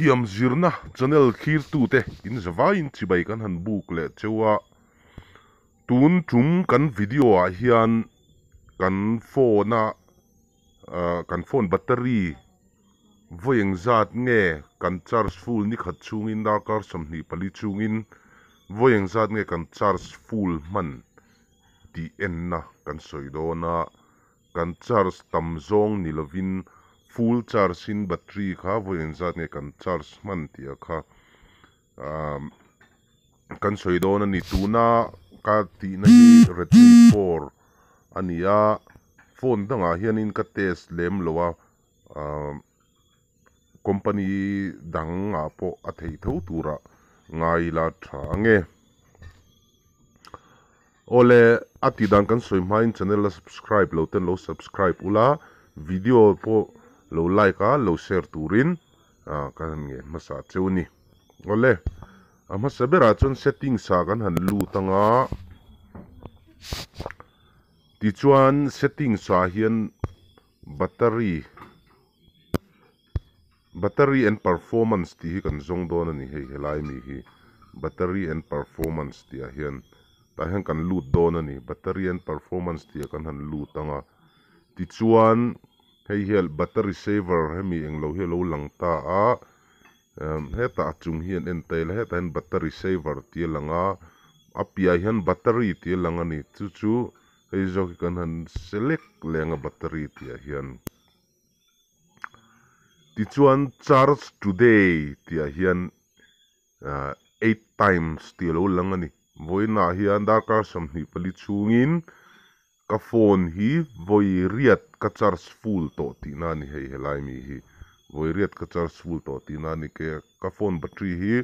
Thiam zirna channel thlirtute in zavaiin chibai kan han buk leh cheu a, tun tum kan video ah hian kan phone a kan phone battery vawi engzat nge kan charge full ni khat chhungin darkar 24 chhungin vawi engzat nge kan charge full hman tih enna kan sawi dawn a. Kan charge tam zawng ni lovin full charge in battery kha vawi engzat nge kan charge hman tih a kha kan sawi dawn a ni. Tuna ka tihna hi Redmi 4 a ni a, phone dangah hianin ka test lem lo a, company dangah pawh a theih tho turah ngai ila tha ange. Awle, a tih dan kan sawi hmain channel a subscribe lo ten lo subscribe ula, video pawh lo like a lo share turin ka han ngen hmasa cheu a ni. Awle, a hmasa berah chuan settings ah kan han lut anga, tichuan settings ah hian battery Battery and performance tih hi kan zawng dawn a ni hei helai mi hi battery and performance tih ah hian tah hian kan lut dawn a ni battery and performance tih ah kan han lut ang a tichuan hei hian battery saver hemi englo hi a lo lang ta a emm hetah a chung hi an en ta ila hetah hian battery saver tih a lang a a piahah hian battery tih a lang a ni chu chu hei zawk hi kan han select leh ang a battery tih ah hian. Tichuan charge today tih ah hian 8 times tih a lo lang a ni. Vawiinah hian darkar 24 chhungin ka phone hi vawi riat ka charge full tawh tihna a ni hei helai mi hi. Vawi riat ka charge full tawh tihna a ni. Ka phone battery hi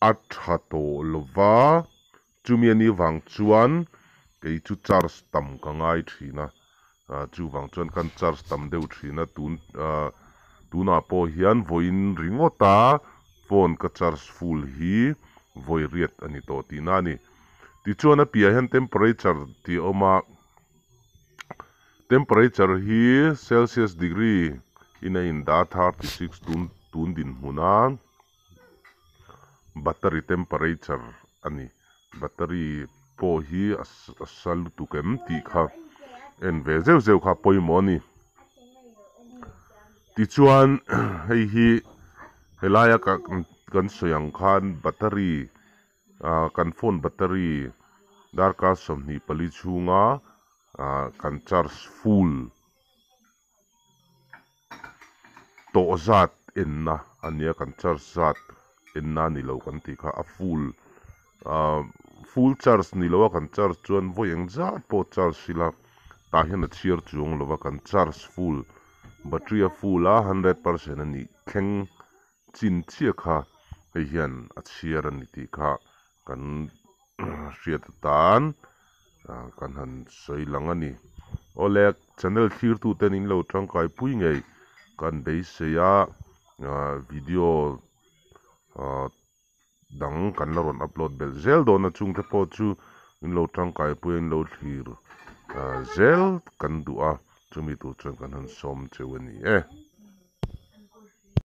a tha tawh lova Chumi a nih vang chuan kei chu charge tam ka ngai thin a, chuvang chuan kan charge tam deuh thin a, tun tunah pawh hian vawiin ringawt a phone ka charge full hi vawi riat a ni tawh tihna a ni. Tichuan a piah hian temperature tih a awm a, temperature hi celsius degree in a indah a 36 tun dinhmun a. Battery temperature a ni. Battery pawh hi a sa lutuk em tih kha en ve zeuh zeuh kha a pawimawh a ni. Tichuan hei hi helaia kan sawi ang khan battery ah kan phone battery darkar 24 chhunga ah kan charge full Tawh zat enna a nia kan charge zat enna a ni lo kan tih kha a full ah full charge ni lo a kan charge chuan vawi eng zat pawh charge ila tah hian a chhiar chuang lo va kan charge full battery a full a 100% a nih thleng chin chiah kha hei hian a chhiar a ni tih kha kan hriat atan kan han sawi lang a ni. Awle channel thlirtu ten in lo tangkai pui ngei kan beisei a video dang kan la rawn upload belh zel dawn a chungte pawh chu in lo tangkai pui a in lo thlir zel kan duh a chumi tur chuan kan han sawm cheu a ni e.